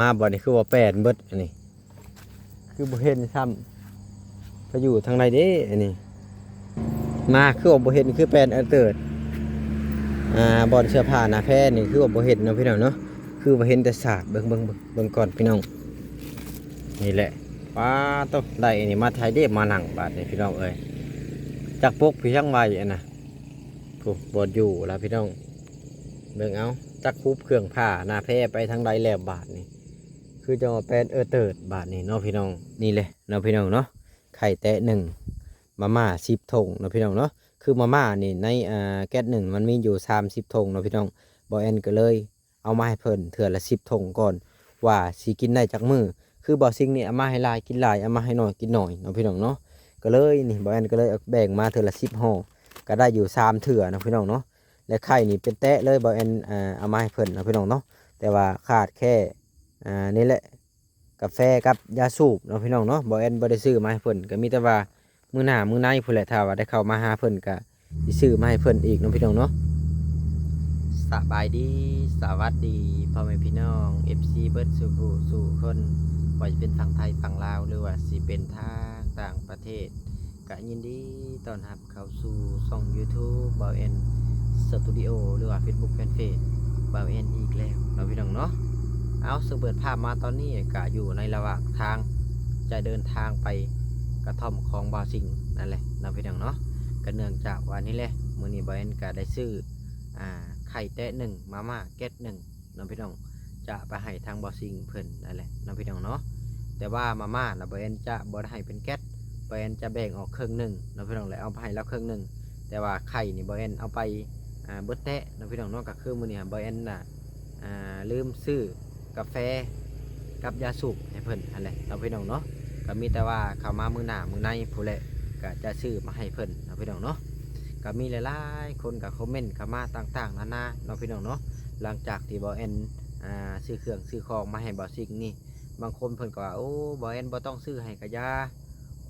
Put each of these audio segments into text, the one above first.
ມາບໍ່ນີ້ ຄືວ່າແປນເບິດອັນນີ້ ຄືບໍ່ເຫັນຊ້ຳ. ໄປຢູ່ທາງໃດເດ້ອັນນີ້ ມາຄືວ່າບໍ່ເຫັນ ຄືແປນເອີເຕີດ ອ່າ ບ່ອນເສື້ອຜ້າໜ້າແພນີ້ ຄືວ່າບໍ່ເຫັນເນາະພີ່ນ້ອງເນາະ ຄືວ່າເຫັນແຕ່ສາກ. ເບິ່ງ ເບິ່ງ ເບິ່ງ ເບິ່ງກ່ອນພີ່ນ້ອງ. ນີ້ແຫຼະ ປາໂຕ ໄດ້ອັນນີ້ມາໄທເດ້ ມານັ່ງບາດນີ້ພີ່ນ້ອງເອີຍ. ຈັກປົກພີ່ຍັງໄວ້ອັນນະ ຜູ້ ບ່ອນຢູ່ລະພີ່ນ້ອງ. ເບິ່ງເອົາ ຈັກຮູບເຄື່ອງຜ້າໜ້າແພໄປທາງໃດແລ້ວບາດນີ້ ຄືຈັ່ງວ່າແປນເອີເຕີດບາດນີ້ເນາະພີ່ນ້ອງ. ນີ້ແຫຼະເນາະພີ່ນ້ອງເນາະ ໄຂ່ແຕະໜຶ່ງ ມາມ່າສິບຖົງເນາະພີ່ນ້ອງເນາະ. ຄືມາມ່ານີ້ໃນ ອ່າ ແກັດໜຶ່ງມັນມີຢູ່ສາມສິບຖົງເນາະພີ່ນ້ອງ. ບ່າວແອນກໍເລີຍເອົາມາໃຫ້ເພິ່ນເທື່ອລະສິບຖົງກ່ອນ ວ່າຊິກິນໄດ້ຈັກມື້. ຄືບ່າວຊິງນີ້ເອົາມາໃຫ້ຫຼາຍກິນຫຼາຍ ເອົາມາໃຫ້ໜ້ອຍກິນໜ້ອຍເນາະພີ່ນ້ອງເນາະ. ກໍເລີຍນີ້ ບ່າວແອນກໍເລີຍເອົາແບ່ງມາເທື່ອລະສິບຫໍ່ ກໍໄດ້ຢູ່ສາມເທື່ອເນາະພີ່ນ້ອງເນາະ. ແລະໄຂ່ນີ້ເປັນແຕະເລີຍ ບ່າວແອນ ອ່າ ເອົາມາໃຫ້ເພິ່ນເນາະພີ່ນ້ອງເນາະ. ແຕ່ວ່າຂາດແຄ່ ອ່າ ນີ້ແຫຼະ ກາແຟກັບຢາສູບເນາະພີ່ນ້ອງເນາະ. ບ່າວແອນບໍ່ໄດ້ຊື້ມາໃຫ້ເພິ່ນ ກໍມີແຕ່ວ່າມື້ໜ້າມື້ໃນພຸ້ນແຫຼະ ຖ້າວ່າໄດ້ເຂົ້າມາຫາເພິ່ນກໍຊິຊື້ມາໃຫ້ເພິ່ນອີກເນາະພີ່ນ້ອງເນາະ. ສະບາຍດີ ສະຫວັດດີພໍ່ແມ່ພີ່ນ້ອງ ເອັຟຊີ ເບິດສູ່ຜູ້ສູ່ຄົນ ບໍ່ວ່າຈະເປັນຝັ່ງໄທຝັ່ງລາວ ຫຼືວ່າຊິເປັນທາງຕ່າງປະເທດ ກະຍິນດີຕ້ອນຮັບເຂົ້າສູ່ຊ່ອງຢູທູບ ບ່າວແອນສະຕູດິໂອ ຫຼືວ່າເຟສບຸກແຟນເພຈ ບ່າວແອນອີກແລ້ວເນາະພີ່ນ້ອງເນາະ. ເອົາ ເຊິ່ງເປີດພາບມາຕອນນີ້ກະຢູ່ໃນລະຫວ່າງທາງ ຈະເດີນທາງໄປກະທ່ອມຂອງບ່າວຊິງນັ້ນແຫຼະເນາະພີ່ນ້ອງເນາະ. ກະເນື່ອງຈາກວ່ານີ້ແຫຼະ ມື້ນີ້ບ່າວແອນກະໄດ້ຊື້ ອ່າ ໄຂ່ແຕະໜຶ່ງ ມາມ່າແກັດໜຶ່ງ ເນາະພີ່ນ້ອງ ຈະໄປໃຫ້ທາງບ່າວຊິງເພິ່ນນັ້ນແຫຼະເນາະພີ່ນ້ອງເນາະ. ແຕ່ວ່າມາມ່ານະ ບ່າວແອນຈະບໍ່ໄດ້ໃຫ້ເປັນແກັດ ບ່າວແອນຈະແບ່ງອອກເຄິ່ງໜຶ່ງເນາະພີ່ນ້ອງ ແລະເອົາໄປໃຫ້ລາວເຄິ່ງໜຶ່ງ. ແຕ່ວ່າໄຂ່ນີ້ ບ່າວແອນເອົາໄປ ອ່າ ເບິດແຕະເນາະພີ່ນ້ອງເນາະ. ກໍຄືມື້ນີ້ ບ່າວແອນນະ ອ່າ ລືມຊື້ກາແຟກັບຢາສູບໃຫ້ເພິ່ນຫັ້ນແຫຼະເນາະພີ່ນ້ອງເນາະ. ກໍມີແຕ່ວ່າເຂົ້າມາມື້ໜ້າມື້ໃນພຸ້ນແຫຼະ ກໍຈະຊື້ມາໃຫ້ເພິ່ນເນາະພີ່ນ້ອງເນາະ. ກໍມີຫຼາຍໆຄົນກໍຄອມເມັນເຂົ້າມາຕ່າງໆນານາເນາະພີ່ນ້ອງເນາະ. ຫຼັງຈາກທີ່ບ່າວແອນ ອ່າ ຊື້ເຄື່ອງຊື້ຂອງມາໃຫ້ບ່າວຊິງນີ້ ບາງຄົນເພິ່ນກໍວ່າ ໂອ້ ບ່າວແອນບໍ່ຕ້ອງຊື້ໃຫ້ກະຢ່າ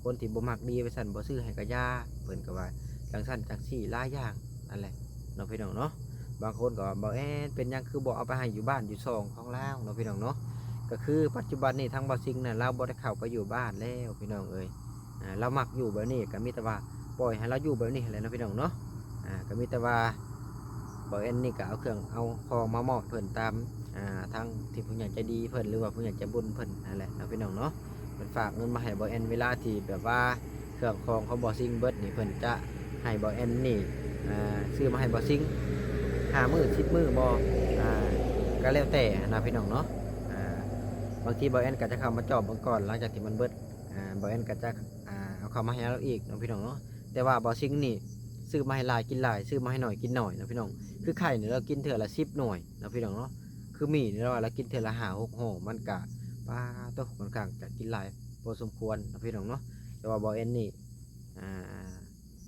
ຄົນທີ່ບໍ່ມັກດີວ່າຊັ້ນ ບໍ່ຊື້ໃຫ້ກະຢ່າ ເພິ່ນກໍວ່າຈັ່ງຊັ້ນຈັ່ງຊີ້ຫຼາຍຢ່າງນັ້ນແຫຼະເນາະພີ່ນ້ອງເນາະ. ບາງຄົນກໍວ່າ ບ່າວແອນເປັນຫຍັງຄືບໍ່ເອົາໄປໃຫ້ຢູ່ບ້ານຢູ່ຊ່ອງຂອງລາວເນາະພີ່ນ້ອງເນາະ. ກໍຄືປັດຈຸບັນນີ້ທາງບ່າວຊິງນະ ລາວບໍ່ໄດ້ເຂົ້າໄປຢູ່ບ້ານແລ້ວພີ່ນ້ອງເອີຍ. ອ່າ ລາວມັກຢູ່ແບບນີ້ ກໍມີແຕ່ວ່າປ່ອຍໃຫ້ລາວຢູ່ແບບນີ້ຫັ້ນແຫຼະເນາະພີ່ນ້ອງເນາະ. ອ່າ ກໍມີແຕ່ວ່າບ່າວແອນນີ້ກໍເອົາເຄື່ອງເອົາຂອງມາມອບເພິ່ນຕາມ ອ່າ ທາງທີ່ຜູ້ໃຫຍ່ໃຈດີເພິ່ນ ຫຼືວ່າຜູ້ໃຫຍ່ໃຈບຸນເພິ່ນຫັ້ນແຫຼະເນາະພີ່ນ້ອງເນາະ. ເພິ່ນຝາກເງິນມາໃຫ້ບ່າວແອນ ເວລາທີ່ແບບວ່າເຄື່ອງຂອງຂອງບ່າວຊິງເບິດນີ້ ເພິ່ນຈະໃຫ້ບ່າວແອນນີ້ ອ່າ ຊື້ມາໃຫ້ບ່າວຊິງຫ້າມື້ສິບມື້ບໍ່ ອ່າ ກໍແລ້ວແຕ່ນະພີ່ນ້ອງເນາະ. ອ່າ ບາງທີບ່າວແອນກໍຈະເຂົ້າມາຈອບເບິ່ງກ່ອນ ຫຼັງຈາກທີ່ມັນເບິດ ອ່າ ບ່າວແອນກໍຈະ ອ່າ ເອົາເຂົ້າມາໃຫ້ລາວອີກເນາະພີ່ນ້ອງເນາະ. ແຕ່ວ່າບ່າວຊິງນີ້ຊື້ມາໃຫ້ຫຼາຍກິນຫຼາຍ ຊື້ມາໃຫ້ໜ້ອຍກິນໜ້ອຍເນາະພີ່ນ້ອງ. ຄືໄຂ່ນີ້ລາວກິນເທື່ອລະສິບໜ່ວຍເນາະພີ່ນ້ອງເນາະ. ຄືໝີ່ນີ້ລາວວ່າລາວກິນເທື່ອລະຫ້າຫົກຫໍ່ ມັນກະ ປາໂຕ ຂ້ອນຂ້າງຈະກິນຫຼາຍພໍສົມຄວນເນາະພີ່ນ້ອງເນາະ. ແຕ່ວ່າບ່າວແອນນີ້ ອ່າ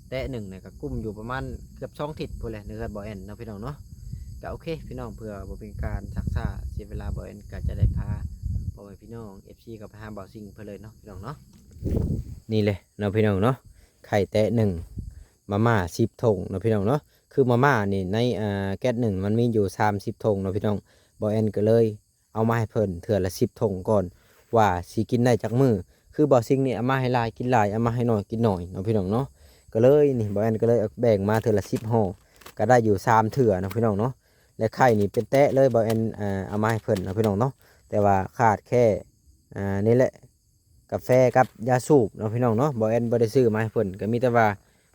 ແຕະໜຶ່ງນະ ກະກຸ້ມຢູ່ປະມານເກືອບສອງທິດພຸ້ນແຫຼະ ໃນເຮືອນບ່າວແອນເນາະພີ່ນ້ອງເນາະ. ກະໂອເຄພີ່ນ້ອງ ເພື່ອບໍ່ເປັນການຊັກຊ້າເສຍເວລາ ບ່າວແອນກະຈະໄດ້ພາພໍ່ແມ່ພີ່ນ້ອງ ເອັຟຊີ ເຂົ້າໄປຫາບ່າວຊິງເພິ່ນເລີຍເນາະພີ່ນ້ອງເນາະ. ນີ້ແຫຼະເນາະພີ່ນ້ອງເນາະ ໄຂ່ແຕະໜຶ່ງ ມາມ່າສິບຖົງເນາະພີ່ນ້ອງເນາະ. ຄືມາມ່ານີ້ໃນ ອ່າ ແກັດໜຶ່ງມັນມີຢູ່ສາມສິບຖົງເນາະພີ່ນ້ອງ. ບ່າວແອນກໍເລີຍເອົາມາໃຫ້ເພິ່ນເທື່ອລະສິບຖົງກ່ອນ ວ່າຊິກິນໄດ້ຈັກມື້. ຄືບ່າວຊິງນີ້ເອົາມາໃຫ້ຫຼາຍກິນຫຼາຍ ເອົາມາໃຫ້ໜ້ອຍກິນໜ້ອຍເນາະພີ່ນ້ອງເນາະ. ກໍເລີຍນີ້ ບ່າວແອນກໍເລີຍເອົາແບ່ງມາເທື່ອລະສິບຫໍ່ ກໍໄດ້ຢູ່ສາມເທື່ອເນາະພີ່ນ້ອງເນາະ. ແລະໄຂ່ນີ້ເປັນແຕະເລີຍ ບ່າວແອນ ອ່າ ເອົາມາໃຫ້ເພິ່ນເນາະພີ່ນ້ອງເນາະ. ແຕ່ວ່າຂາດແຄ່ ອ່າ ນີ້ແຫຼະ ກາແຟກັບຢາສູບເນາະພີ່ນ້ອງເນາະ. ບ່າວແອນບໍ່ໄດ້ຊື້ມາໃຫ້ເພິ່ນ ກໍມີແຕ່ວ່າ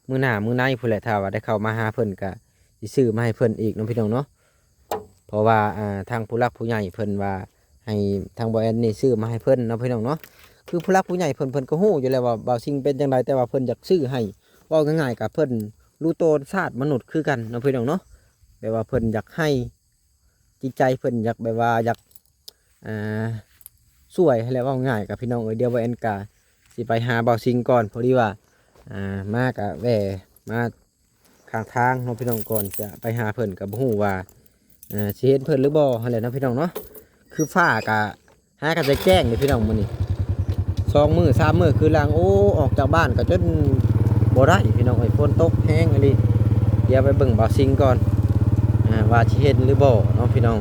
ມື້ໜ້າມື້ໃນພຸ້ນແຫຼະ ຖ້າວ່າໄດ້ເຂົ້າມາຫາເພິ່ນກໍຊິຊື້ມາໃຫ້ເພິ່ນອີກເນາະພີ່ນ້ອງເນາະ. ເພາະວ່າ ອ່າ ທາງຜູ້ຫຼັກຜູ້ໃຫຍ່ເພິ່ນວ່າໃຫ້ທາງບ່າວແອນນີ້ຊື້ມາໃຫ້ເພິ່ນເນາະພີ່ນ້ອງເນາະ. ຄືຜູ້ຫຼັກຜູ້ໃຫຍ່ເພິ່ນ ເພິ່ນກໍຮູ້ຢູ່ແລ້ວວ່າບ່າວຊິງເປັນຈັ່ງໃດ ແຕ່ວ່າເພິ່ນຢາກຊື້ໃຫ້ ເວົ້າງ່າຍໆ ກໍເພິ່ນຮູ້ໂຕນຊາດມະນຸດຄືກັນເນາະພີ່ນ້ອງເນາະ. ແບບວ່າເພິ່ນຢາກໃຫ້ ຈິດໃຈເພິ່ນຢາກແບບວ່າຢາກ ອ່າ ຊ່ວຍຫັ້ນແຫຼະ ເວົ້າງ່າຍກັບພີ່ນ້ອງເອີຍ. ດຽວບ່າວແອນກະຊິໄປຫາບ່າວຊິງກ່ອນ ພໍດີວ່າ ອ່າ ມາກະແວ່ມາຂ້າງທາງເນາະພີ່ນ້ອງ. ກ່ອນຈະໄປຫາເພິ່ນກະບໍ່ຮູ້ວ່າ ອ່າ ຊິເຫັນເພິ່ນຫຼືບໍ່ຫັ້ນແຫຼະເນາະພີ່ນ້ອງເນາະ. ຄືຟ້າກະ ຫາກັນແຈ້ງໆເດ້ພີ່ນ້ອງ ມື້ນີ້ສອງມື້ສາມມື້ຄືຫຼັງ ໂອ້ ອອກຈາກບ້ານກໍຈົນບໍ່ໄດ້ພີ່ນ້ອງເອີຍ ຝົນຕົກແຮງອີ່ຫຼີ. ດຽວໄປເບິ່ງບ່າວຊິງກ່ອນ ອ່າ ວ່າຊິເຫັນຫຼືບໍ່ເນາະພີ່ນ້ອງ.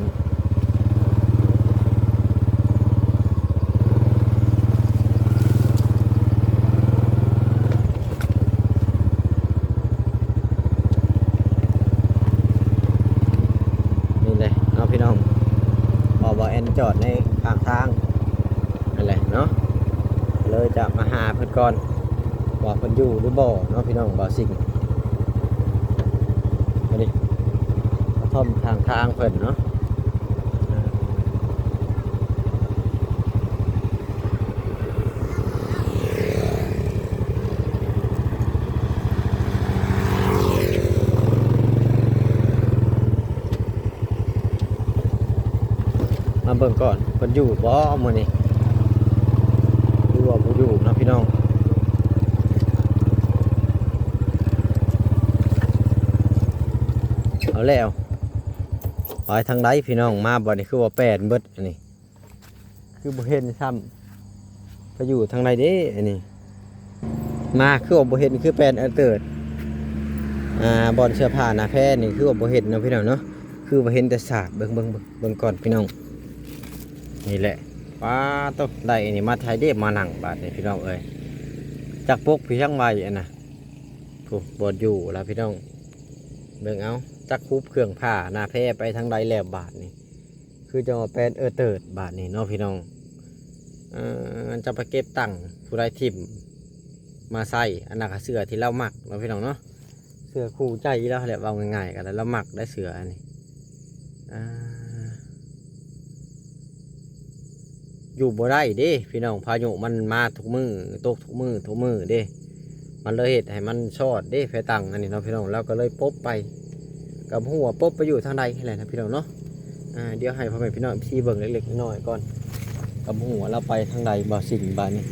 ຂ້າງທາງນັ້ນແຫຼະເນາະ ເລີຍຈະມາຫາເພິ່ນກ່ອນ ວ່າເພິ່ນຢູ່ຫຼືບໍ່ເນາະ ພີ່ນ້ອງ. ບ່າວຊິງ ອັນນີ້ກະທ່ອມຂ້າງທາງເພິ່ນເນາະ. ມາເບິ່ງກ່ອນ ເພິ່ນຢູ່ບໍ່ມື້ນີ້ ຫຼືວ່າບໍ່ຢູ່ເນາະ ພີ່ນ້ອງ. ເອົາແລ້ວ ໄປທາງໃດ ພີ່ນ້ອງ? ມາບັດນີ້ຄືວ່າແປນເບິດ ອັນນີ້ຄືບໍ່ເຫັນຊ້ຳ. ໄປຢູ່ທາງໃດເດ້ ອັນນີ້ ມາຄືວ່າບໍ່ເຫັນ ຄືແປນເອີເຕີດ ອ່າ ບ່ອນເສື້ອຜ້າໜ້າແພນີ້ ຄືວ່າບໍ່ເຫັນເນາະ ພີ່ນ້ອງເນາະ. ຄືວ່າເຫັນແຕ່ສາດ ເບິ່ງ ເບິ່ງ ເບິ່ງ ເບິ່ງກ່ອນ ພີ່ນ້ອງ. ນີ້ແຫຼະ ປາໂຕ ໄດ້ອັນນີ້ມາໄທເດ້ ມານັ່ງບາດນີ້ ພີ່ນ້ອງເອີຍ. ຈັກປົກພີ່ ຍັງໄວອັນນະ ຜູ້ ບ່ອນຢູ່ລະ ພີ່ນ້ອງ. ເບິ່ງເອົາ ຈັກຄຸບເຄື່ອງຜ້າໜ້າແພໄປທາງໃດແລ້ວບາດນີ້. ຄືຈັ່ງວ່າແປນເອີເຕີດບາດນີ້ເນາະ ພີ່ນ້ອງ. ເອີ ຈະໄປເກັບຕັງ ຜູ້ໃດຖິ້ມມາໃສ່ ອັນນັ້ນກະເສື້ອທີ່ລາວມັກເນາະ ພີ່ນ້ອງເນາະ. ເສື້ອຄູ່ໃຈລາວແຫຼະ ເວົ້າງ່າຍໆ ກະລາວມັກໄດ໋ເສື້ອອັນນີ້. ອ່າ ຢູ່ບໍ່ໄດ້ເດ້ ພີ່ນ້ອງ ພາຍຸມັນມາທຸກມື້ ຕົກທຸກມື້ ທຸກມື້ເດ້ ມັນເລີຍເຮັດໃຫ້ມັນຊອດເດ້ ແພຕັງອັນນີ້ເນາະ ພີ່ນ້ອງ. ລາວກະເລີຍປົບໄປ ກະບໍ່ຮູ້ວ່າປົບໄປຢູ່ທາງໃດຫັ້ນແຫຼະນະ ພີ່ນ້ອງເນາະ. ອ່າ ດຽວໃຫ້ພໍ່ແມ່ພີ່ນ້ອງ ເອັຟຊີ ເບິ່ງເລັກໆນ້ອຍໆກ່ອນ ກະບໍ່ຮູ້ວ່າລາວໄປທາງໃດ ບ່າວຊິງບາດນີ້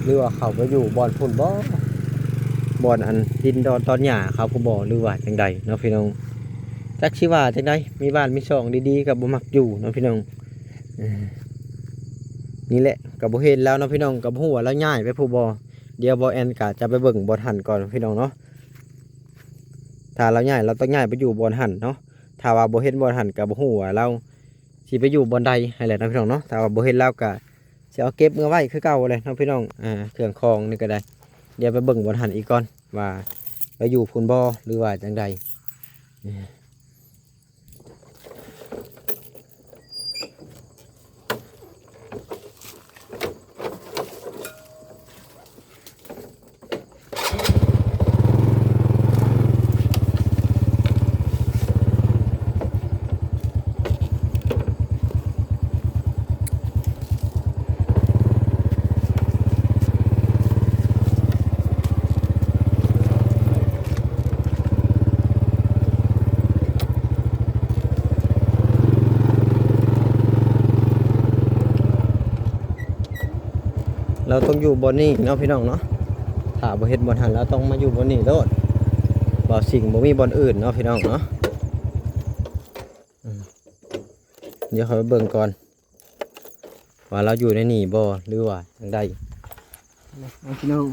ຫຼືວ່າເຂົ້າໄປຢູ່ບ່ອນພຸ້ນບໍ່ ບ່ອນອັນດິນດອນຕອນຫຍ້າເຂົາພຸ້ນບໍ່ ຫຼືວ່າຈັ່ງໃດເນາະ ພີ່ນ້ອງ. ຈັກຊິວ່າຈັ່ງໃດ ມີບ້ານມີຊ່ອງດີໆ ກະບໍ່ມັກຢູ່ເນາະ ພີ່ນ້ອງ. ເອີ ນີ້ແຫຼະ ກະບໍ່ເຫັນລາວເນາະ ພີ່ນ້ອງ ກະບໍ່ຮູ້ວ່າລາວຍ້າຍໄປພຸ້ນບໍ່. ດຽວບ່າວແອນກະຈະໄປເບິ່ງບ່ອນຫັ້ນກ່ອນ ພີ່ນ້ອງເນາະ. ຖ້າລາວຍ້າຍ ລາວຕ້ອງຍ້າຍໄປຢູ່ບ່ອນຫັ້ນເນາະ. ຖ້າວ່າບໍ່ເຫັນບ່ອນຫັ້ນ ກະບໍ່ຮູ້ວ່າລາວຊິໄປຢູ່ບ່ອນໃດຫັ້ນແຫຼະເນາະ ພີ່ນ້ອງເນາະ. ຖ້າວ່າບໍ່ເຫັນລາວກະຊິເອົາເກັບເມືອໄວ້ຄືເກົ່າແຫຼະເນາະ ພີ່ນ້ອງ. ອ່າ ເຄື່ອງຂອງນີ້ກະໄດ້ ດຽວໄປເບິ່ງບ່ອນຫັ້ນອີກກ່ອນ ວ່າໄປຢູ່ພຸ້ນບໍ່ ຫຼືວ່າຈັ່ງໃດ. ລາວຕ້ອງຢູ່ບ່ອນນີ້ເນາະ ພີ່ນ້ອງເນາະ. ຖ້າບໍ່ເຫັນບ່ອນຫັ້ນ ລາວຕ້ອງມາຢູ່ບ່ອນນີ້ໂລດ. ບ່າວຊິງບໍ່ມີບ່ອນອື່ນເນາະ ພີ່ນ້ອງເນາະ. ອືມ ດຽວຂ້ອຍໄປເບິ່ງກ່ອນ ວ່າລາວຢູ່ໃນນີ້ບໍ່ ຫຼືວ່າຈັ່ງໃດ ເນາະ ພີ່ນ້ອງ.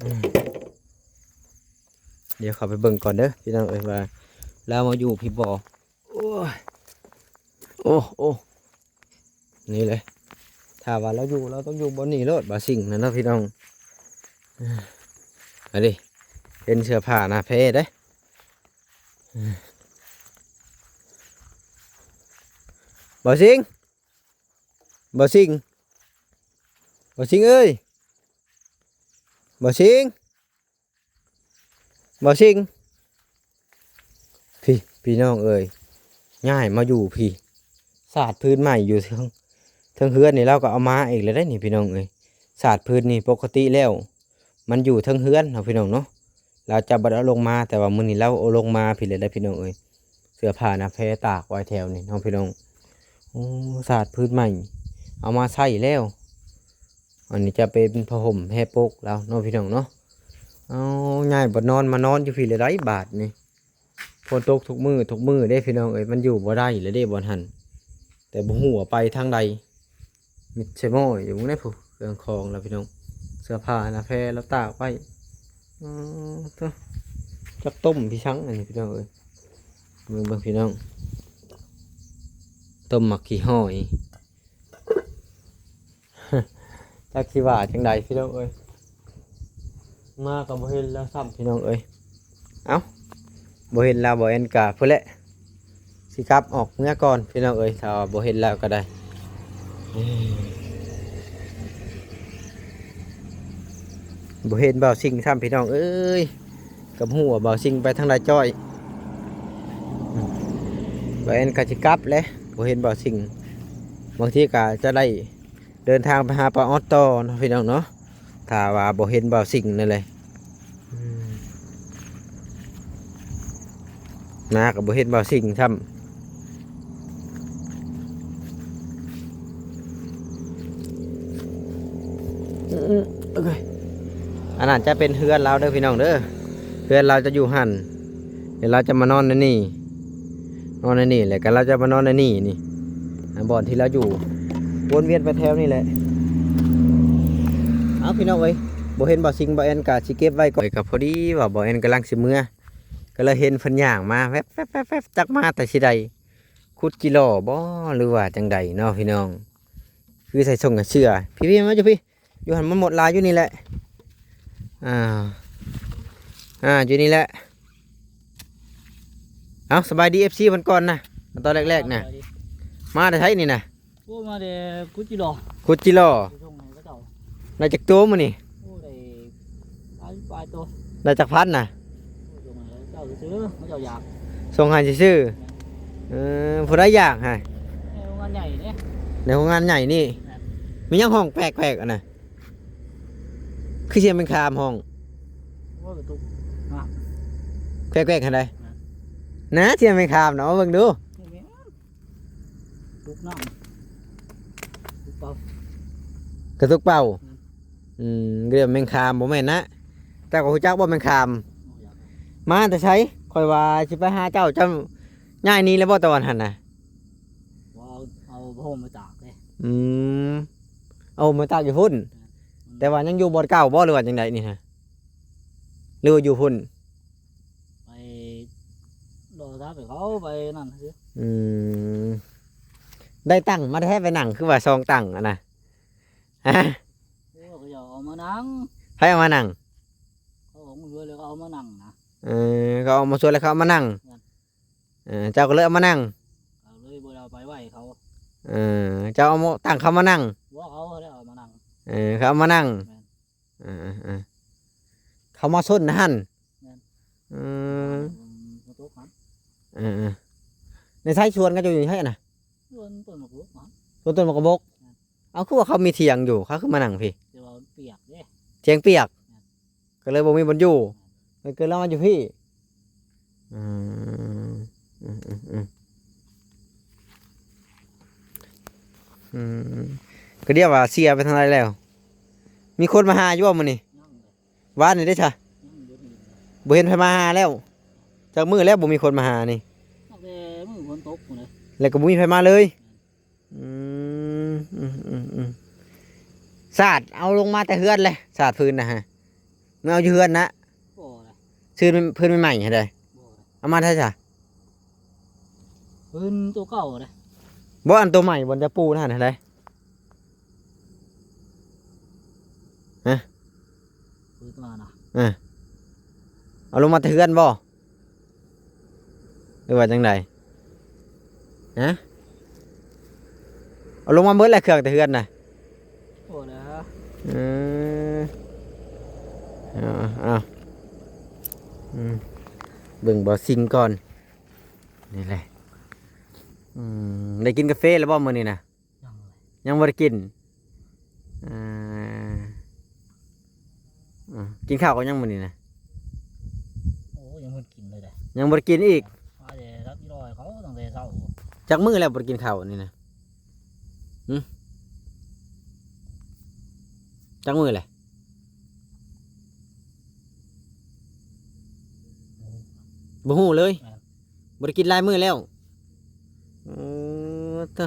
ອືມ ດຽວເຂົ້າໄປເບິ່ງກ່ອນເດີ ພີ່ນ້ອງເອີຍ ວ່າລາວມາຢູ່ພີ້ບໍ່. ໂອ້ຍ ໂອ້ ໂອ້ ນີ້ເລີຍ ຖ້າວ່າລາວຢູ່ ລາວຕ້ອງຢູ່ບ່ອນນີ້ໂລດ ບ່າວຊິງນະເນາະ ພີ່ນ້ອງ. ອັນນີ້ເຫັນເສື້ອຜ້າໜ້າແພເດ້. ບ່າວຊິງ ບ່າວຊິງ ບ່າວຊິງເອີຍ ບ່າວຊິງ ບ່າວຊິງ ພີ້ ພີ່ນ້ອງເອີຍ ຍ້າຍມາຢູ່ພີ້ ສາດພື້ນໃໝ່ຢູ່ເທິງ ເທິງເຮືອນນີ້ ລາວກະເອົາມາອີກແລ້ວເດ້ນີ້ ພີ່ນ້ອງເອີຍ. ສາດພື້ນນີ້ປົກກະຕິແລ້ວ ມັນຢູ່ເທິງເຮືອນເນາະ ພີ່ນ້ອງເນາະ. ລາວຈະບໍ່ໄດ້ເອົາລົງມາ ແຕ່ວ່າມື້ນີ້ລາວເອົາລົງມາພີ້ແຫຼະເດ້ ພີ່ນ້ອງເອີຍ. ເສື້ອຜ້າໜ້າແພຕາກໄວ້ແຖວນີ້ເນາະ ພີ່ນ້ອງ. ໂອ້ ສາດພື້ນໃໝ່ ເອົາມາໃຊ້ແລ້ວ. ອັນນີ້ຈະເປັນຜ້າຫົ່ມແພປົກລາວເນາະ ພີ່ນ້ອງເນາະ. ເອົາ ຍ້າຍບ່ອນນອນມານອນຢູ່ພີ້ແລ້ວໄດ໋ບາດນີ້. ຝົນຕົກທຸກມື້ ທຸກມື້ເດ້ ພີ່ນ້ອງເອີຍ ມັນຢູ່ບໍ່ໄດ້ແລ້ວເດ້ບ່ອນຫັ້ນ. ແຕ່ບໍ່ຮູ້ວ່າໄປທາງໃດ. ມິດໃສ່ໝໍ້ຢູ່ເບິ່ງໄດ້ພຸ້ນ ເຄື່ອງຂອງລາວ ພີ່ນ້ອງ. ເສື້ອຜ້າໜ້າແພລາວຕາກໄວ້. ອໍ ໂທ້ ຈັກຕົ້ມພີ້ສັງອັນນີ້ ພີ່ນ້ອງເອີຍ. ເບິ່ງ ເບິ່ງ ພີ່ນ້ອງ ຕົ້ມໝາກຂີ້ຫອຍ. ຈັກຊິວ່າຈັ່ງໃດ ພີ່ນ້ອງເອີຍ ມາກະບໍ່ເຫັນລາວຊ້ຳ ພີ່ນ້ອງເອີຍ. ເອົ້າ ບໍ່ເຫັນລາວ ບໍ່ແອນກະພຸ້ນແຫຼະ ຊິກັບອອກເມືອກ່ອນພີ່ນ້ອງເອີຍ ຖ້າວ່າບໍ່ເຫັນແລ້ວກໍໄດ້. ບໍ່ເຫັນບ່າວຊິງຊ້ຳພີ່ນ້ອງເອີຍ ກໍບໍ່ຮູ້ວ່າບ່າວຊິງໄປທາງໃດຈ້ອຍ. ບ່າວແອນກໍຊິກັບແຫຼະ ບໍ່ເຫັນບ່າວຊິງ ບາງທີກໍຈະໄດ້ເດີນທາງໄປຫາປ້າອອດຕໍ່ເນາະພີ່ນ້ອງເນາະ ຖ້າວ່າບໍ່ເຫັນບ່າວຊິງນັ້ນແຫຼະ. ອືມ ນາກໍບໍ່ເຫັນບ່າວຊິງຊ້ຳ. ອືມ ໂອເຄ ອັນນັ້ນຈະເປັນເຮືອນລາວເດີພີ່ນ້ອງເດີ ເຮືອນລາວຈະຢູ່ຫັ້ນ ແລ້ວລາວຈະມານອນໃນນີ້ ນອນໃນນີ້ ແລ້ວກໍລາວຈະມານອນໃນນີ້ນີ້ ອ່າ ບ່ອນທີ່ລາວຢູ່ ວົນວຽນໄປແຖວນີ້ແຫຼະ. ເອົາ ພີ່ນ້ອງເອີຍ ບໍ່ເຫັນບ່າວຊິງ ບ່າວແອນກໍຊິເກັບໄວ້ກ່ອນ ກໍພໍດີວ່າບ່າວແອນກຳລັງຊິເມືອ ກໍເລີຍເຫັນເພິ່ນຍ່າງມາແວບໆໆໆ ຈັກມາແຕ່ຊິໃດ ຂຸດຈີຫຼໍ່ບໍ ຫຼືວ່າຈັ່ງໃດເນາະພີ່ນ້ອງ. ຄືໃສ່ສົ່ງກັນເສື້ອ ພີ່ໆ ມາຢູ່ພີ່ ຢູ່ຫັ້ນມັນໝົດຫຼາຍ ຢູ່ນີ້ແຫຼະ ອ່າ ອ່າ ຢູ່ນີ້ແຫຼະ. ເອົາ ສະບາຍດີ ເອັຟຊີ ເພິ່ນກ່ອນນະ ຕອນແລກໆນະ ສະບາຍດີ ມາແຕ່ໃສນີ້ນະ? ໂອ້ ມາແຕ່ກຸດຈີຫຼໍ່ ກຸດຈີຫຼໍ່ ໄປສົ່ງໃຫ້ເຂົາເຈົ້າ. ໄດ້ຈັກໂຕມື້ນີ້? ໂອ້ ໄດ້ຫຼາຍປາຍໂຕ. ໄດ້ຈັກພັນນະ? ໂອ້ ສົ່ງໃຫ້ເຂົາເຈົ້າຊື່ໆ ເຂົາເຈົ້າຢາກ ສົ່ງໃຫ້ຊື່ໆ. ເອີ ຜູ້ໃດຢາກໃຫ້? ໃນໂຮງງານໃຫຍ່ເດ້ ໃນໂຮງງານໃຫຍ່ນີ້. ແມ່ນ. ມີຫຍັງຮ້ອງແປກໆ ອັນນະ? ຄືສຽງແມງຄາມຮ້ອງ. ໂອ້ຍ ກະຕຸກນ້ຳ ແກວກໆ ຫັ້ນໃດ. ແມ່ນ. ນະ ສຽງແມງຄາມນະ ເອົາເບິ່ງດູ. ແມ່ນ ຕຸກນ້ຳ ຕຸກເປົ່າ ກະຕຸກເປົ່າ. ແມ່ນ. ອືມ ເລື່ອງແມງຄາມບໍ່ແມ່ນນະ. ເຈົ້າກໍຮູ້ຈັກບໍ່ແມງຄາມ? ບໍ່ຮູ້ຈັກ. ມາແຕ່ໃສ? ຂ້ອຍວ່າຊິໄປຫາເຈົ້າ ເຈົ້າຍ້າຍໜີແລ້ວບໍ່ຕອນຫັ້ນນະ? ບໍ່ ເອົາ ເອົາຜ້າຫົ່ມມາຕາກເດ້. ອືມ ເອົາມາຕາກຢູ່ພຸ້ນ. ແມ່ນ. ແຕ່ວ່າຍັງຢູ່ບ່ອນເກົ່າບໍ່ ຫຼືວ່າຈັ່ງໃດນີ້ຮະ? ຫຼືວ່າຢູ່ພຸ້ນ? ໄປລໍຖ້າໄປເຂົາໄປນັ້ນຊື່. ອືມ ໄດ້ຕັ່ງມາແທ້ໄປນັ່ງ ຄືວ່າສອງຕັ່ງຫັ້ນນະ? ຮະ? ໂອ້ ເຂົາເຈົ້າເອົາມານັ່ງ. ໃຜເອົາມານັ່ງ? ເຂົາອອກມາຊ່ວຍແລ້ວເຂົາເອົາມານັ່ງນະ. ເອີ ເຂົາອອກມາຊ່ວຍແລ້ວເຂົາເອົາມານັ່ງ. ແມ່ນ. ເອີ ເຈົ້າກໍເລີຍເອົາມານັ່ງ. ເຂົາເລີຍບໍ່ໄດ້ເອົາໄປໄວ້ເຂົາ. ເອີ ເຈົ້າເອົາມາ ຕັ້ງເຂົາມານັ່ງ. ບໍ່ ເຂົາແຫຼະເອົາມານັ່ງ. ເອີ ເຂົາເອົາມານັ່ງ. ແມ່ນ. ເອີໆໆ ເຂົາມາຊົນຫັ້ນ. ແມ່ນ. ອືມ ຝົນຕົກຫັ້ນ. ເອີໆ ໃນໃສສວນເຂົາເຈົ້າຢູ່ໃສນະ? ສວນຕົ້ນໝາກບົກຫັ້ນ. ສວນຕົ້ນໝາກບົກ. ແມ່ນ. ເອົາ ຄືວ່າເຂົາມີຖຽງຢູ່ ເຂົາຄືມານັ່ງພີ້? ແຕ່ວ່າມັນປຽກເດ້ ຖຽງປຽກ. ແມ່ນ. ກໍເລີຍບໍ່ມີບ່ອນຢູ່. ແມ່ນ. ມັນກໍເລີຍມາຢູ່ພີ້. ອືມ ອືມໆ ອືມ ກໍດຽວວ່າເສຍໄປທາງໃດແລ້ວ? ມີຄົນມາຫາຢູ່ບໍ່ມື້ນີ້? ຍັງເລີຍ. ວານນີ້ເດ້ຊະ? ຍັງບໍ່ເຫັນ ບໍ່ເຫັນໃຜມາຫາແລ້ວ. ຈັກມື້ແລ້ວບໍ່ມີຄົນມາຫານີ້? ຕັ້ງແຕ່ມື້ຝົນຕົກພຸ້ນເລີຍ ແລ້ວກໍບໍ່ມີໃຜມາເລີຍ. ອືມ ອືມໆ ສາດເອົາລົງມາແຕ່ເຮືອນແຫຼະ ສາດພື້ນນະຮະ. ມາເອົາຢູ່ເຮືອນນະ? ບໍ່ລະ. ຊື້ພື້ນໃໝ່ໆ ຫັ້ນໃດ? ບໍ່ລະ. ເອົາມາແຕ່ໃສຊະ? ພື້ນໂຕເກົ່າເດ້. ບໍ່ ອັນໂຕໃໝ່ບ່ອນຈະປູນະຫັ້ນໃດ? ຮະ? ເປີດມານະ. ເອີ ເອົາລົງມາແຕ່ເຮືອນບໍ່ ຫຼືວ່າຈັ່ງໃດ? ຮະ? ເອົາລົງມາເບິດແລ້ວ ເຄື່ອງແຕ່ເຮືອນນະ. ໂອ້ ນະ. ເອີ ເອົາໆ ອືມ ເບິ່ງບໍ່ ຊິງກ່ອນ. ນີ້ແຫຼະ. ອືມ ໄດ້ກິນກາເຟແລ້ວບໍ່ມື້ນີ້ນະ? ຍັງເລີຍ. ຍັງບໍ່ໄດ້ກິນ. ອ່າ ອືມ ກິນເຂົ້າກັບຫຍັງມື້ນີ້ນະ? ໂອ້ ຍັງບໍ່ໄດ້ກິນເລີຍເດ້. ຍັງບໍ່ໄດ້ກິນອີກ. ວ່າແຕ່ລັກອີຫຼ້ອຍເຂົາຕັ້ງແຕ່ເຊົ້າ. ຈັກມື້ແລ້ວບໍ່ໄດ້ກິນເຂົ້ານີ້ນະ? ຫຶ? ຈັກມື້ແລ້ວ? ບໍ່ຮູ້ເລີຍ. ແມ່ນ. ບໍ່ໄດ້ກິນຫຼາຍມື້ແລ້ວ. ໂອ້ ເຕີ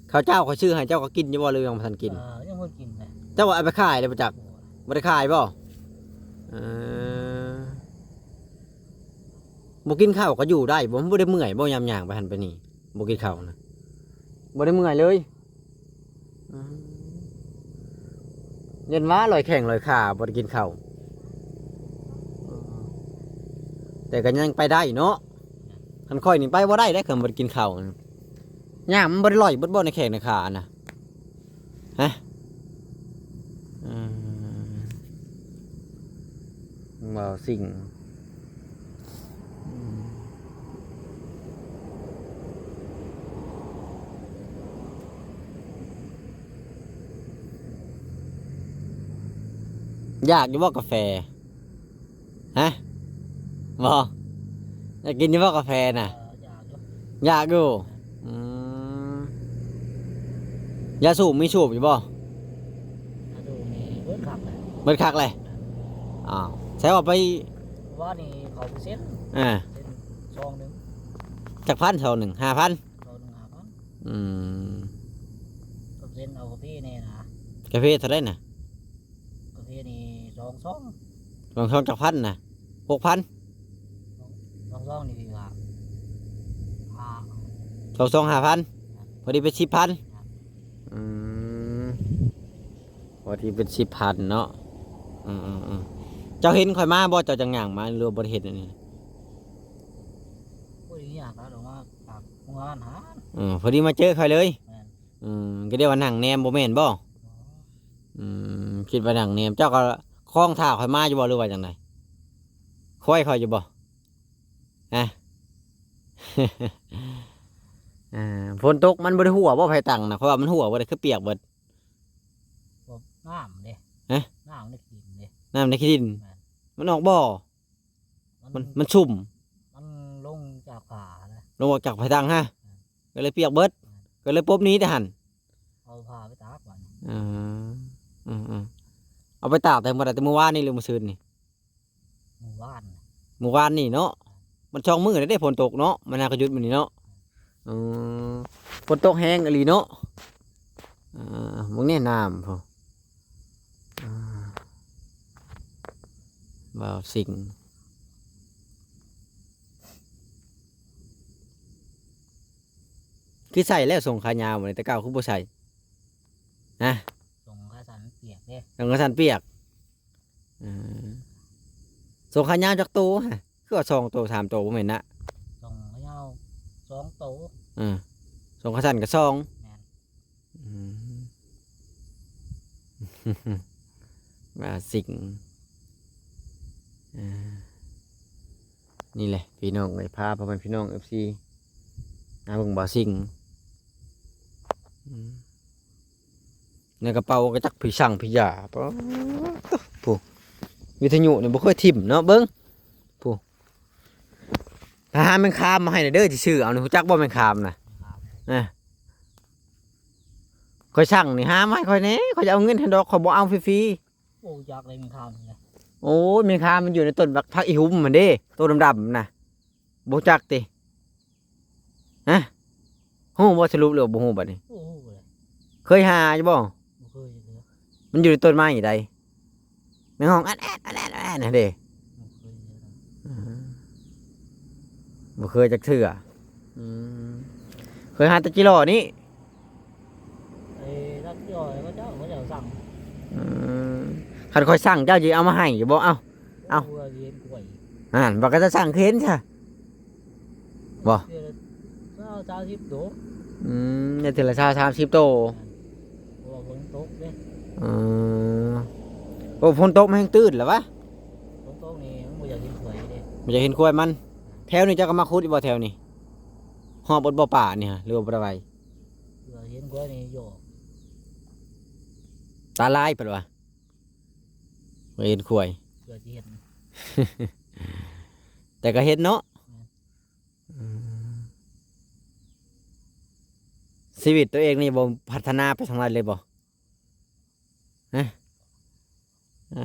ເຂົ້າເຈົ້າຂ້ອຍຊື້ໃຫ້ເຈົ້າກໍກິນຢູ່ບໍ່ ຫຼືຍັງບໍ່ທັນກິນ? ເອີ ຍັງບໍ່ກິນເລີຍ. ເຈົ້າວ່າເອົາໄປຂາຍແລ້ວບໍ່ຈັກ? ໂອ້ຍ ບໍ່ໄດ້ຂາຍບໍ່? ເອີ ບໍ່ກິນເຂົ້າກໍຢູ່ໄດ້ບໍ່? ມັນບໍ່ໄດ້ເມື່ອຍບໍ່ ຍາມຍ່າງໄປຫັ້ນໄປນີ້ ບໍ່ກິນເຂົ້ານະ? ບໍ່ໄດ້ເມື່ອຍເລີຍ. ອືມ ຢ້ານວ່າລອຍແຂ້ງລອຍຂາບໍ່ໄດ້ກິນເຂົ້າ ເອີ ແຕ່ກໍຍັງໄປໄດ້ເນາະ. ຄັນຂ້ອຍນີ້ໄປບໍ່ໄດ້ເດ້ ຄັນບໍ່ໄດ້ກິນເຂົ້າ. ຍ່າງມັນບໍ່ໄດ້ລອຍເບິດບໍ່ ໃນແຂ້ງໃນຂານະ? ຮະ? ເອີ ເວົ້າສິ່ງ ຢາກຢູ່ບໍ່ກາແຟ? ຮະ? ບໍ່ ຢາກກິນຢູ່ບໍ່ກາແຟນະ? ເອີ ຢາກຢູ່ ຢາກຢູ່. ອືມ ຢາສູບມີສູບຢູ່ບໍ່? ຢາສູບນີ້ເບິດຄັກແລ້ວ ເບິດຄັກແລ້ວ. ອ້າວ ໃສວ່າໄປ ວານນີ້ເຂົ້າເຊັນ ອ່າ ເຊັນຊອງໜຶ່ງ. ຈັກພັນຊອງໜຶ່ງ? ຫ້າພັນ? ຊອງໜຶ່ງຫ້າພັນ. ອືມ ກາເຊັນເອົາກາເຟແດ່ນະ. ກາເຟເທົ່າໃດນະ? ກາເຟນີ້ສອງຊອງ. ສອງຊອງຈັກພັນນະ? ຫົກພັນ? ສອງ ສອງຊອງນີ້ວ່າຫ້າ ສອງຊອງຫ້າພັນ ພໍດີເປັນສິບພັນ. ອືມ ພໍດີເປັນສິບພັນເນາະ. ອືມໆໆ ເຈົ້າເຫັນຂ້ອຍມາບໍ່? ເຈົ້າຈັ່ງຍ່າງມາ ຫຼືວ່າບໍ່ໄດ້ເຫັນອັນນີ້? ບໍ່ໄດ້ຍ່າງ ອອກມາຈາກໂຮງງານຫັ້ນ. ເອີ ພໍດີມາເຈີຂ້ອຍເລີຍ. ແມ່ນ. ອືມ ກໍດຽວວ່ານັ່ງແນມບໍ່ແມ່ນບໍ່? ອໍ ອືມ ຄິດວ່ານັ່ງແນມ. ເຈົ້າກໍຄອງຖ້າຂ້ອຍມາຢູ່ບໍ່ ຫຼືວ່າຈັ່ງໃດ? ຄວາຍຂ້ອຍຢູ່ບໍ່? ຮະ? ອ່າ ຝົນຕົກມັນບໍ່ໄດ້ຮົ່ວບໍ່ ໄຟຕັງນະ? ເພາະວ່າມັນຮົ່ວບໍ່ໄດ້ ຄືປຽກເບິດ. ກໍນ້ຳເດ້. ຮະ? ນ້ຳໃນຂີ້ດິນເດ້. ນ້ຳໃນຂີ້ດິນ. ແມ່ນ. ມັນອອກບໍ່? ມັນ ມັນ ມັນຊຸ່ມ ມັນລົງຈາກຝານະ ລົງອອກຈາກຜາຕັງຮະ ແມ່ນ ກໍເລີຍປຽກເບິດ ແມ່ນ ກໍເລີຍປົບໜີແຕ່ຫັ້ນ ເອົາຜ້າໄປຕາກບາດນີ້. ເອີ ເອີໆ ເອົາໄປຕາກແຕ່ມື້ໃດ? ແຕ່ມື້ວານນີ້ ຫຼືມື້ຊືນນີ້? ມື້ວານ ມື້ວານນີ້ເນາະ ມັນສອງມື້ແລ້ວເດ້ຝົນຕົກເນາະ ມັນຫາກໍຢຸດມື້ນີ້ເນາະ. ເອີ ຝົນຕົກແຮງອີ່ຫຼີເນາະ. ເອີ ເບິ່ງແນ່ນ້ຳພຸ້ນ ອ່າ ບ່າວສິງ ຄືໃສ່ແລ້ວ ສົ້ງຂາຍາວ ແຕ່ເກົ່າຄືບໍ່ໃສ່ນະ? ສົ້ງຂາສັ້ນມັນປຽກເດ້. ສົ້ງຂາສັ້ນປຽກ. ເອີ ສົ້ງຂາຍາວຈັກໂຕຮະ? ຄືວ່າສອງໂຕສາມໂຕບໍ່ແມ່ນນະ? ສົ້ງຂາຍາວສອງໂຕ. ເອີ ສົ້ງຂາສັ້ນກໍສອງ. ແມ່ນ. ອືມ ວ່າສິ່ງ ເອີ ນີ້ແຫຼະພີ່ນ້ອງເອີຍ ພາພໍ່ແມ່ພີ່ນ້ອງເອັຟຊີມາເບິ່ງບ່າວສິງ. ອືມ ໃນກະເປົາກໍຈັກຜີສັງຜີຢາ ປາດໂທ້ ຜູ້ ວິທະຍຸນີ້ບໍ່ເຄີຍຖິ້ມເນາະ ເບິ່ງ ຜູ້ ໄປຫາແມງຄາມມາໃຫ້ແດ່ເດີ ຊິຊື້ເອົານີ້ ຮູ້ຈັກບໍ່ແມງຄາມນະ? ນະ ຂ້ອຍສັ່ງນີ້ ຫາມາໃຫ້ຂ້ອຍແດ່ ຂ້ອຍຈະເອົາເງິນໃຫ້ດອກ ຂ້ອຍບໍ່ເອົາຟຣີໆ. ບໍ່ຮູ້ຈັກເລີຍແມງຄາມນີ້ນະ. ໂອ້ຍ ແມງຄາມມັນຢູ່ໃນຕົ້ນບັກ ຜັກອີຫຸ່ມຫັ້ນເດ້ ໂຕດຳໆນະ ບໍ່ຮູ້ຈັກຕິ? ຮະ? ຮູ້ບໍ່ ສະຫຼຸບ ຫຼືວ່າບໍ່ຮູ້ບັດນີ້? ບໍ່ຮູ້ເລີຍ. ເຄີຍຫາຢູ່ບໍ່? ບໍ່ເຄີຍເລີຍ. ມັນຢູ່ໃນຕົ້ນໄມ້ໃດ ແມງຮ້ອງແອດໆໆໆນັ້ນເດ້. ບໍ່ເຄີຍເລີຍ. ອືມ ບໍ່ເຄີຍຈັກເທື່ອ. ອືມ ເຄີຍຫາແຕ່ຈີຫຼໍນີ້. ເອີ ລັກຈອຍເຂົາເຈົ້າ ເຂົາເຈົ້າສັ່ງ. ອືມ ຄັນຂ້ອຍສັ່ງ ເຈົ້າຊິເອົາມາໃຫ້ຢູ່ບໍ່? ເອົ້າ ເອົ້າ ເພື່ອຊິເຫັນກ້ວຍ. ຫັ້ນ ບໍ່ ກໍຈະສັ່ງຄືເຫັນຊະ ບໍ່? ເທື່ອລະຊາວ ສາມສິບໂຕ. ອືມ ໄດ້ເທື່ອລະຊາວ ສາມສິບໂຕ. ແມ່ນ ເພາະວ່າຝົນຕົກເດ້. ອືມ ໂອ້ ຝົນຕົກມັນແຮ່ງຕື້ນລະວະ. ຝົນຕົກນີ້ມັນບໍ່ຢາກເຫັນກ້ວຍເດ້. ບໍ່ຢາກເຫັນກ້ວຍມັນ. ແຖວນີ້ເຈົ້າກໍມາຂຸດຢູ່ບໍ່ ແຖວນີ້? ຮອບເບິດບໍ່ປ່ານີ້ຫະ ຫຼືວ່າບໍ່ໄດ້ໄຫວ? ເພື່ອເຫັນຄວາຍນີ້ຢອກ ຕາລາຍເພິ່ນວ່າ ເຫັນຄວາຍ ເພື່ອຊິເຫັນ ແຕ່ກໍເຫັນເນາະ. ແມ່ນ. ອືມ ຊີວິດຕົວເອງນີ້ບໍ່ພັດທະນາໄປທາງໃດເລີຍບໍ່? ຮະ? ເອີ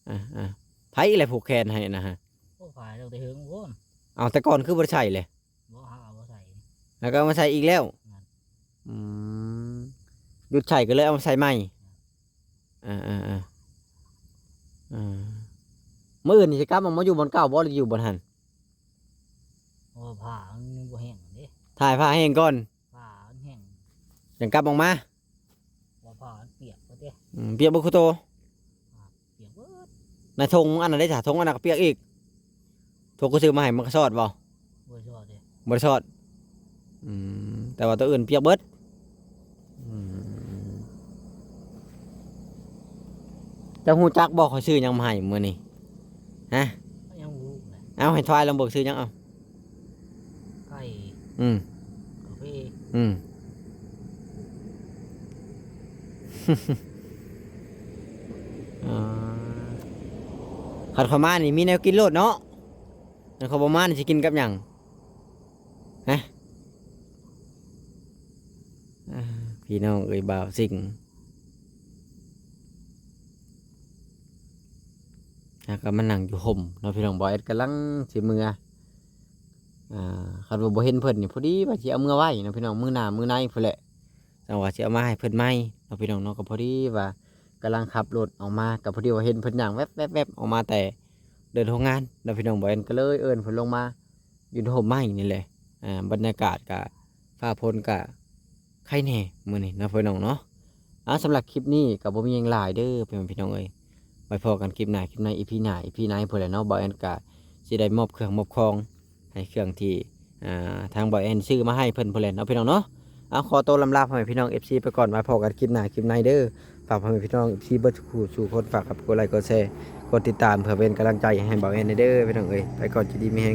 ອ່າໆ ໃຜແຫຼະຜູກແຂນໃຫ້ນະຮະ? ໂອ້ ຜາກຕັ້ງແຕ່ເຫິງພຸ້ນ. ເອົາ ແຕ່ກ່ອນຄືບໍ່ໄດ້ໃສ່ເລີຍ? ບໍ່ ຫາເອົາມາໃສ່ ແລ້ວກໍເອົາມາໃສ່ອີກແລ້ວ. ແມ່ນ. ອືມ ຢຸດໃຊ້ກໍເລີຍເອົາມາໃສ່ໃໝ່. ແມ່ນ. ເອີໆໆ ເອີ ມື້ອື່ນນີ້ຊິກັບອອກມາຢູ່ບ່ອນເກົ່າບໍ່ ຫຼືຢູ່ບ່ອນຫັ້ນ? ໂອ້ ຜ້າມັນຍັງບໍ່ແຫ້ງເດ້. ຖ້າໃຫ້ຜ້າແຫ້ງກ່ອນ. ຜ້າມັນແຫ້ງ ຈັ່ງກັບອອກມາ. ວ່າຜ້າມັນປຽກເບິດເດ້. ອືມ ປຽກເບິດຄູ່ໂຕ. ປຽກເບິດ. ໃນຖົງອັນນັ້ນເດ້ ຖ້າຖົງອັນນັ້ນກໍປຽກອີກ. ຖົງກໍຊື້ມາໃຫ້ມັນກໍຊອດບໍ່? ບໍ່ໄດ້ສອດ. ອືມ ແຕ່ວ່າໂຕອື່ນປຽກເບິດ. ອືມ ເຈົ້າຮູ້ຈັກບໍ່ ຂ້ອຍຊື້ຫຍັງມາໃຫ້ມື້ນີ້? ຮະ? ຍັງບໍ່ຮູ້ເລີຍ. ເອົາ ໃຫ້ທາຍລອງເບິ່ງ ຊື້ຫຍັງ? ເອົາ ໄກ່. ອືມ ກາເຟ. ອືມ ອ່າ ຄັນເຂົາມານີ້ມີແນວກິນໂລດເນາະ. ຄັນເຂົາບໍ່ມານີ້ຊິກິນກັບຫຍັງ? ຮະ? ອ່າ ພີ່ນ້ອງເອີຍ ບ່າວຊິງ ຫາກະມານັ່ງຢູ່ຮົ່ມເນາະ ພີ່ນ້ອງ. ບ່າວແອດກຳລັງຊິເມືອ ອ່າ ຄັນວ່າບໍ່ເຫັນເພິ່ນນີ້ ພໍດີວ່າຊິເອົາເມືອໄວ້ເນາະ ພີ່ນ້ອງ ມື້ໜ້າມື້ໃນພຸ້ນແຫຼະ. ຈັ່ງວ່າຊິເອົາມາໃຫ້ເພິ່ນໃໝ່ເນາະ ພີ່ນ້ອງເນາະ. ກໍພໍດີວ່າກຳລັງຂັບລົດອອກມາ ກໍພໍດີວ່າເຫັນເພິ່ນຍ່າງແວັບໆໆ ອອກມາແຕ່ເດີ່ນໂຮງງານເນາະ ພີ່ນ້ອງ. ບ່າວແອດກໍເລີຍເອີ້ນເພິ່ນລົງມາຢູ່ໃນຮົ່ມໄມ້ນີ້ແຫຼະ. ອ່າ ບັນຍາກາດກະ ຟ້າຝົນກະໄຄແດ່ມື້ນີ້ເນາະ ພີ່ນ້ອງເນາະ. ອ່າ ສຳລັບຄລິບນີ້ກໍບໍ່ມີຫຍັງຫຼາຍເດີ ພໍ່ແມ່ພີ່ນ້ອງເອີຍ. ໄວ້ພໍ້ກັນຄລິບໜ້າ ຄລິບໃນ ອີພີໜ້າ ອີພີໃນພຸ້ນແຫຼະເນາະ. ບ່າວແອດກະຊິໄດ້ມອບເຄື່ອງມອບຂອງ ໃຫ້ເຄື່ອງທີ່ ອ່າ ທາງບ່າວແອດຊື້ມາໃຫ້ເພິ່ນພຸ້ນແຫຼະເນາະ ພີ່ນ້ອງເນາະ. ເອົາ ຂໍໂຕລ່ຳລາພໍ່ແມ່ພີ່ນ້ອງ ເອັຟຊີ ໄປກ່ອນ. ໄວ້ພໍ້ກັນຄລິບໜ້າ ຄລິບໃນເດີ. ຝາກພໍ່ແມ່ພີ່ນ້ອງ ເອັຟຊີ ເບິດສູ່ຜູ້ສູ່ຄົນ ຝາກກັບກົດໄລ ກົດແຊ ກົດຕິດຕາມ ເພື່ອເປັນກຳລັງໃຈໃຫ້ບ່າວແອດແດ່ເດີ ພີ່ນ້ອງເອີຍ. ໄປກ່ອນ ຢູ່ດີມີແຮງ.